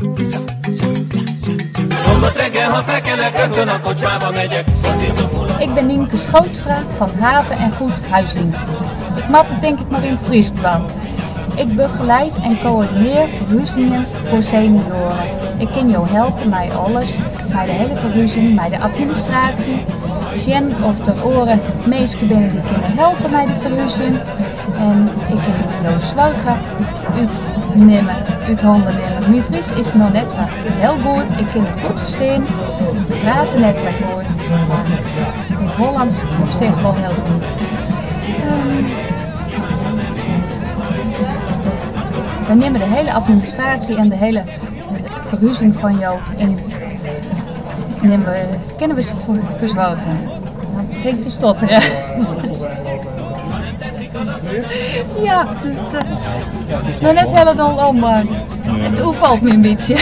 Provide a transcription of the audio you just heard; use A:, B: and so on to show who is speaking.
A: Ik bin Nynke Schootstra fan Have en Goed Huisdiensten. Ik moat it tink ik mar yn it Frysk dwaan. Ik begeleid en koördinear ferhuzingen foar senioaren. Ik kin jo helpe mei alles, mei de hiele ferhuzing, mei de administraasje, sjen oft der oare minsken binne dy't kinne helpe mei de ferhuzing en ik kin jo soargen útnimme, út hannen nimme. Myn Frysk is noch net sa hiel goed, ik kin it goed ferstean, prate net sa goed, mar yn it Hollânsk op sich wol hiel goed. Wy nimme de hiele administraasje en de hiele ferhuzing fan jo yn nimme we, kinne we fersoargje. No begin ik te stotteren. Ja, no net hielendal om, mar it oerfalt my in bytsje.